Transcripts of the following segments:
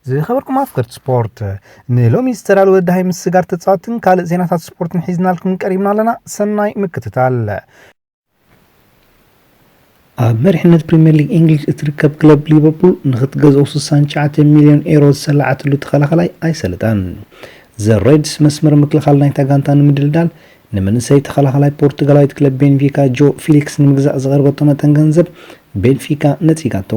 ዝኸበርኩም ኣፍቀርቲ ስፖርት፣ ንሎሚ ዝተዳለወ ደሃይ ምስጋር ተጻወትን ካልእ ዜናታት ስፖርትን ሒዝናልኩም ቀሪብና ኣለና። ሰናይ ምክትታል። ኣብ መሪሕነት ፕሪምየር ሊግ እንግሊዝ እትርከብ ክለብ ሊቨርፑል ንኽትገዝኦ ስሳን ትሽዓተ ሚልዮን ኤሮ ዝሰላዓትሉ ተኸላኸላይ ኣይሰለጣን። ዘ ሬድስ መስመር ምክልኻል ናይታ ጋንታ ንምድልዳል ንመንእሰይ ተኸላኸላይ ፖርቱጋላዊት ክለብ ቤንፊካ ጆ ፊሊክስ ንምግዛእ ዝቐርበቶ መጠን ገንዘብ ቤንፊካ ነጺጋቶ።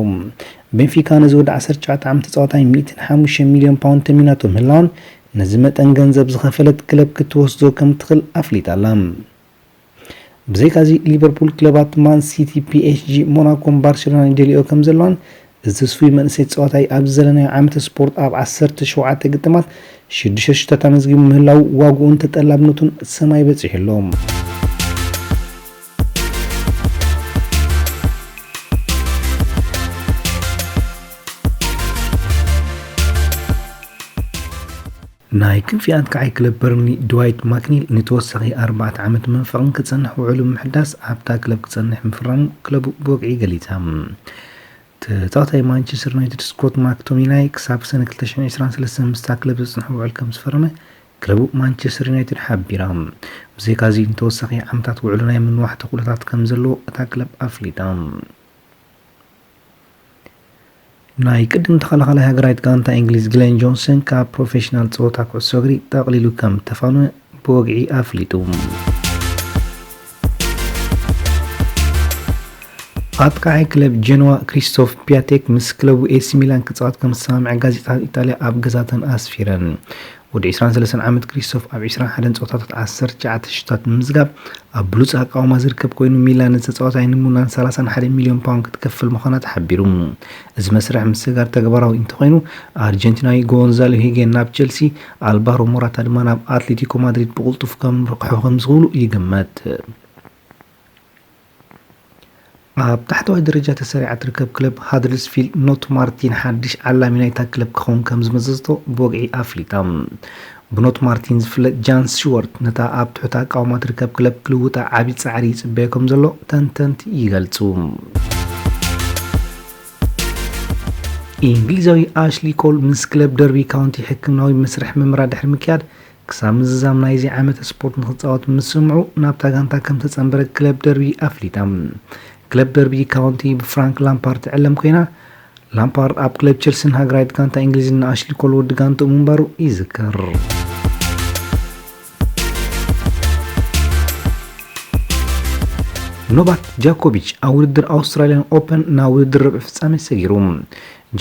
ቤንፊካ ነዚ ወዲ ዓሰርተ ትሽዓተ ዓመት ተጻዋታይ ሚእትን ሓሙሽተ ሚልዮን ፓውንድ ተሚናቶ ምህላዋን ነዚ መጠን ገንዘብ ዝኸፈለት ክለብ ክትወስዶ ከም ትኽእል ኣፍሊጣ ኣላ። ብዘይካዚ ሊቨርፑል ክለባት ማን ሲቲ፣ ፒ ኤስ ጂ፣ ሞናኮን ባርሴሎናን ይደልዮ ከም ዘለዋን እዚ ስፉይ መንእሰይ ተጻዋታይ ኣብ ዘለናዮ ዓመተ ስፖርት ኣብ ዓሰርተ ሸውዓተ ግጥማት ሽዱሽተ ሽቶታት ኣመዝጊቡ ምህላው ዋግኡን ተጠላብነቱን ሰማይ በጺሑ ኣሎ። ናይ ክንፊ ኣጥቃዓይ ክለብ በርንሊ ድዋይት ማክኒል ንተወሳኺ ኣርባዕተ ዓመት መንፈቕን ክጸንሕ ውዕሉ ምሕዳስ ኣብታ ክለብ ክጸንሕ ምፍራሙ ክለቡ ብወግዒ ገሊጻ። ተጻዋታይ ማንቸስተር ዩናይትድ ስኮት ማክቶሚናይ ክሳብ ሰነ ክልተ ሽሕን ዕስራን ሰለስተን ምስታ ክለብ ዘጽንሖ ውዕል ከም ዝፈረመ ክለቡ ማንቸስተር ዩናይትድ ሓቢራ። ብዘይካዚ ንተወሳኺ ዓመታት ውዕሉ ናይ ምንዋሕ ተኽእሎታት ከም ዘለዎ እታ ክለብ ኣፍሊጣ። ናይ ቅድም ተኸላኸላይ ሃገራዊት ጋንታ እንግሊዝ ግሌን ጆንሰን ካብ ፕሮፌሽናል ጸወታ ኩዕሶ እግሪ ጠቕሊሉ ከም ተፋነወ ብወግዒ ኣፍሊጡ። ኣጥቃዓይ ክለብ ጀንዋ ክሪስቶፍ ፒያቴክ ምስ ክለቡ ኤሲ ሚላን ክጻወት ከም ዝተሰማምዐ ጋዜጣታት ኢጣልያ ኣብ ገዛተን ኣስፊረን። ወዲ ዕስራን ሰለስተን ዓመት ክሪስቶፍ ኣብ ዕስራን ሓደን ጸወታታት ዓሰርተ ትሽዓተ ሽቶታት ብምምዝጋብ ኣብ ብሉጽ ኣቃውማ ዝርከብ ኮይኑ፣ ሚላን ነዚ ተጻዋታይ ንሙላን ሰላሳን ሓደን ሚልዮን ፓውንድ ክትከፍል ምዃና ተሓቢሩ። እዚ መስርሕ ምስግጋር ተግባራዊ እንተኾይኑ፣ ኣርጀንቲናዊ ጎንዛሎ ሂጌን ናብ ቸልሲ፣ ኣልቫሮ ሞራታ ድማ ናብ ኣትሌቲኮ ማድሪድ ብቕልጡፍ ከም ርቕሑ ከም ዝኽእሉ ይግመት። ኣብ ታሕተዋይ ደረጃ ተሰሪዓ ትርከብ ክለብ ሃደርስፊልድ ኖት ማርቲን ሓድሽ ዓላሚ ናይታ ክለብ ክኸውን ከም ዝመዘዘቶ ብወግዒ ኣፍሊጣ። ብኖት ማርቲን ዝፍለጥ ጃን ስቲዋርት ነታ ኣብ ትሑት ኣቃውማ ትርከብ ክለብ ክልውጣ ዓቢ ጻዕሪ ይጽበዮ ከም ዘሎ ተንተንቲ ይገልጹ። እንግሊዛዊ ኣሽሊ ኮል ምስ ክለብ ደርቢ ካውንቲ ሕክምናዊ መስርሕ ምርመራ ድሕሪ ምክያድ ክሳብ ምዝዛም ናይዚ ዓመት ስፖርት ንኽጻወት ምስምዑ ናብታ ጋንታ ከም ተጸንበረ ክለብ ደርቢ ኣፍሊጣ። ክለብ ደርቢ ካውንቲ ብፍራንክ ላምፓርድ ትዕለም ኮይና፣ ላምፓርድ ኣብ ክለብ ቸልሲን ሃገራዊት ጋንታ እንግሊዝን ንኣሽሊ ኮል ወዲ ጋንትኡ ምንባሩ ይዝከር። ኖቫክ ጃኮቪች ኣብ ውድድር ኣውስትራልያን ኦፐን ናብ ውድድር ርብዒ ፍጻሜ ሰጊሩ።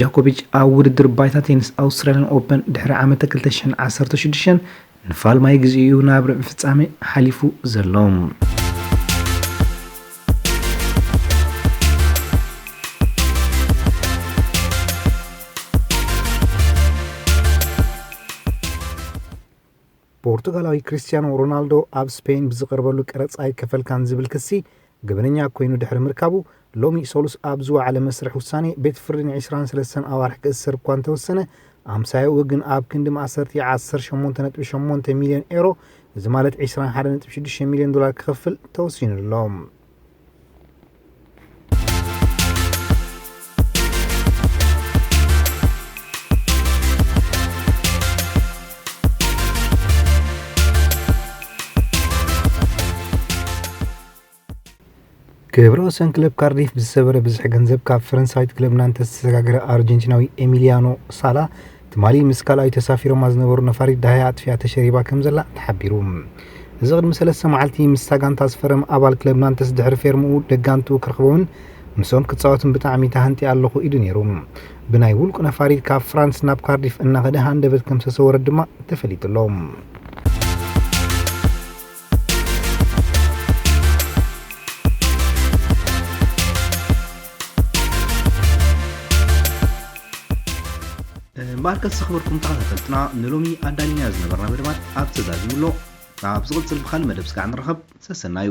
ጃኮቪች ኣብ ውድድር ባይታ ቴኒስ ኣውስትራልያን ኦፐን ድሕሪ ዓመተ ክልተ ሽሕን ዓሰርተ ሽዱሽተን ንፋልማይ ግዜኡ ናብ ርብዒ ፍጻሜ ሓሊፉ ዘሎ። ፖርቱጋላዊ ክርስቲያኖ ሮናልዶ ኣብ ስፔን ብዝቐርበሉ ቀረጽ ኣይከፈልካን ዝብል ክሲ ገበነኛ ኮይኑ ድሕሪ ምርካቡ፣ ሎሚ ሰሉስ ኣብ ዝወዓለ መስርሕ ውሳኔ ቤት ፍርዲ ን ዕስራን ሰለስተን ኣዋርሕ ክእሰር እኳ እንተወሰነ፣ ኣምሳያኡ ግን ኣብ ክንዲ ማእሰርቲ ዓሰርተ ሸሞንተ ነጥቢ ሸሞንተ ሚልዮን ኤሮ፣ እዚ ማለት ዕስራን ሓደን ነጥቢ ሽዱሽተ ሚልዮን ዶላር ክኸፍል ተወሲኑ ኣሎ። ክብረ ወሰን ክለብ ካርዲፍ ብዝሰበረ ብዝሒ ገንዘብ ካብ ፈረንሳዊት ክለብ ናንተስ ዝተሰጋገረ ኣርጀንቲናዊ ኤሚሊያኖ ሳላ ትማሊ ምስ ካልኣይ ተሳፊሮማ ዝነበሩ ነፋሪት ደሃያ ኣጥፊኣ ተሸሪባ ከም ዘላ ተሓቢሩ። እዚ ቅድሚ ሰለስተ መዓልቲ ምስታ ጋንታ ዝፈረመ ኣባል ክለብ ናንተስ ድሕሪ ፌርምኡ ደጋንትኡ ክረኽቦምን ምስኦም ክጻወትን ብጣዕሚ ተሃንጢ ኣለኹ ኢሉ ነይሩ። ብናይ ውልቁ ነፋሪት ካብ ፍራንስ ናብ ካርዲፍ እናኸደ ሃንደበት ከም ዝተሰወረ ድማ ተፈሊጡ ኣሎ። እምበኣርከስ ዝኸበርኩም ተኸታተልትና ንሎሚ ኣዳሊና ዝነበርና መደባት ኣብ ተዛዚሙ ኣሎ። ኣብ ዝቕጽል ብኻልእ መደብ ስጋዕ ንረኸብ። ሰሰናዩ።